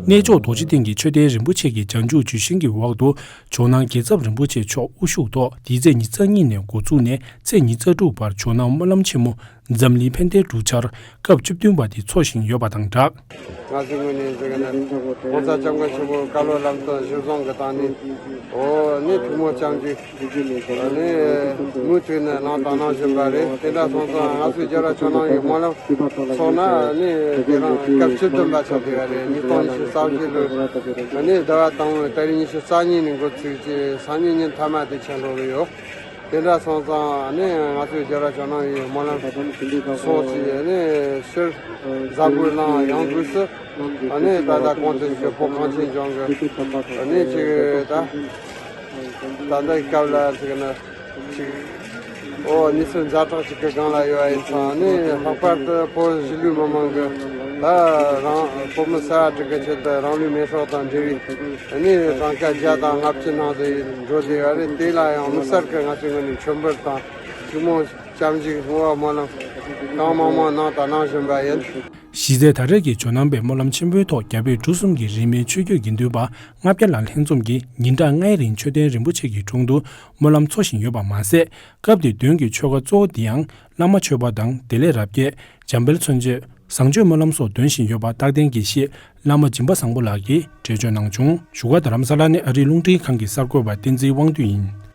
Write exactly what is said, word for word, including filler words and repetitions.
གནས་མཆོག་རྡོ་རྗེ་གདན་གྱི་མཆོད་རྟེན་རིན་པོ་ཆེ་གི་བྱང་ཆུབ་ཇི་བཞིན་གྱི་འོག་ཏུ་ཇོ་ནང་རྒྱལ་ཚབ་རིན་པོ་ཆེ་མཆོག་དབུ་བཞུགས་ཐོག་འདི་ཚེས་ཉི་ཤུ་རྩ་གཉིས་ནས་འགོ་བཙུགས་ནས་ཚེས་ཉི་ཤུ་རྩ་དྲུག་བར་ཇོ་ནང་སྨོན་ལམ་ཆེན་མོ་འཛམ་གླིང་ཕན་བདེའི་འབྲུག་འཆར་སྐབས་བཅུ་བདུན་པ་དེ་འཚོགས་བཞིན་ཡོད་པ་དང་སྦྲགས། ང་ཚོའི་ངོས་ནས་ཟེར་གི་ན། ༸གོང་ས་༸སྐྱབས་མགོན་ཆེན་པོ་བཀའ་སློབ་ལམ་སྟོན་གཞིར་བཟུང་གི་སྟེང་ནས། འོ་ནི་ཐུན་མོང་སྐྱབས་འཇུག་ནི་མུ་མཐུད་ནས་གནང་དང་གནང་བཞིན་པ་རེད། དེ་འདྲ་སོང་ཙང་ང་ཚོའི་རྒྱལ་བ་ཇོ་ནང་གི་སྨོན་ལམ་ཚོགས་ན་ནི་དེ་རིང་སྐབས་བཅུ་བདུན་པ་ཆགས་བསྡད་པ་རེད། ཉིས་སྟོང་ཉི་ཤུ་རྩ་བཞི་ལོའི་ནི་ཟླ་བ་དང་པོའི་ཏ་རིག་ཉི་ཤུ་རྩ་གཉིས་ནས་འགོ་ཚུགས་ཀྱི་སང་ཉིན་ཉིན་མཐའ་མ་དེ་ཆགས་འགྲོ་གི་ཡོད། དེ་འདྲ་སོང་ཙང་ནི་ང་ཚོའི་རྒྱལ་བ་ཇོ་ནང་གི་སྨོན་ལམ་ཚོགས་ཀྱི་ནི་ཕྱིར་གཟའ་འཁོར་ལངས་ཡང་སྒོས་སུ་ནི་ད་ལྟ་གོང་དུ་ཞུས་བོད་གངས་ཅན་ལྗོངས་ཀྱི་ནི་ཅིག་ད་ད་ལྟའི་སྐབས་ལ་ཅིག་ན་ཅིག་འོ་གནས་ཚུལ་ཛ་དྲག་ཅིག་གི་སྒང་ལ་ཡོད་པ་ཡིན་ཙང་ནི་ལྷག་པར་དུ་བོད་གཞིས་ལུས་མི་མང་གི་ད་རང་བོད་མི་གསར་བ་དྲུག་གི་ཆེད་དུ་རང་ལུས་མེ་སྲེག་དང་འབྲེལ་བའི་ནི་གྲངས་ཀ་བརྒྱ་དང་ལྔ་བཅུ་ནང་དུ་འགྲོ་བསྡད་ཡོད་རེད། དེ་ལ་ཡང་དམིགས་བསལ་གྱི་ང་ཚོའི་ངོས་ནས་མཆོད་འབུལ་དང་ཐུན་མོང་སྐྱབས་འཇུག་བསྔོ་བ་སྨོན་ལམ་གང་མང་མང་གནང་དང་གནང་བཞིན་པ་ཡིན། གཞི་རྩའི་ད་རེས་ཀྱི་ཇོ་ནང་པའི་སྨོན་ལམ་ཆེན་མོའི་ཐོག་རྒྱ་བོད་འབྲུག་གསུམ་གྱི་རིས་མེད་ཆོས་བརྒྱུད་དགེ་འདུན་པ་ལྔ་བརྒྱ་ལ་ལྷན་འཛོམས་ཀྱིས་ཉིན་གྲངས་ལྔའི་རིང་མཆོད་རྟེན་རིན་པོ་ཆེ་གི་དྲུང་དུ་སྨོན་ལམ་འཚོགས་བཞིན་ཡོད་པ་མ་ཟད། སྐབས་དེའི་མདུན་གྱི་ཆོ་ག་གཙོ་བོ་འདི་ཡང་བླ་མ་མཆོད་པ་དང་བདེ་ལེགས་རབ་རྒྱས། འཇམ་དཔལ་མཚན་བརྗོད། བཟང་སྤྱོད་སྨོན་ལམ་སོགས་འདོན་བཞིན་ཡོད་པ་རྟག་བརྟན་དགེ་བཤེས་བླ་མ་སྦྱིན་པ་བཟང་པོ་ལགས་ཀྱིས་འགྲེལ་བརྗོད་གནང་བྱུང་། བཞུགས་སྒར་རྡ་རམ་ས་ལ་ནས་ཨ་རིའི་རླུང་འཕྲིན་ཁང་གི་གསར་འགོད་པ་བསྟན་འཛིན་དབང་འདུས་ཡིན།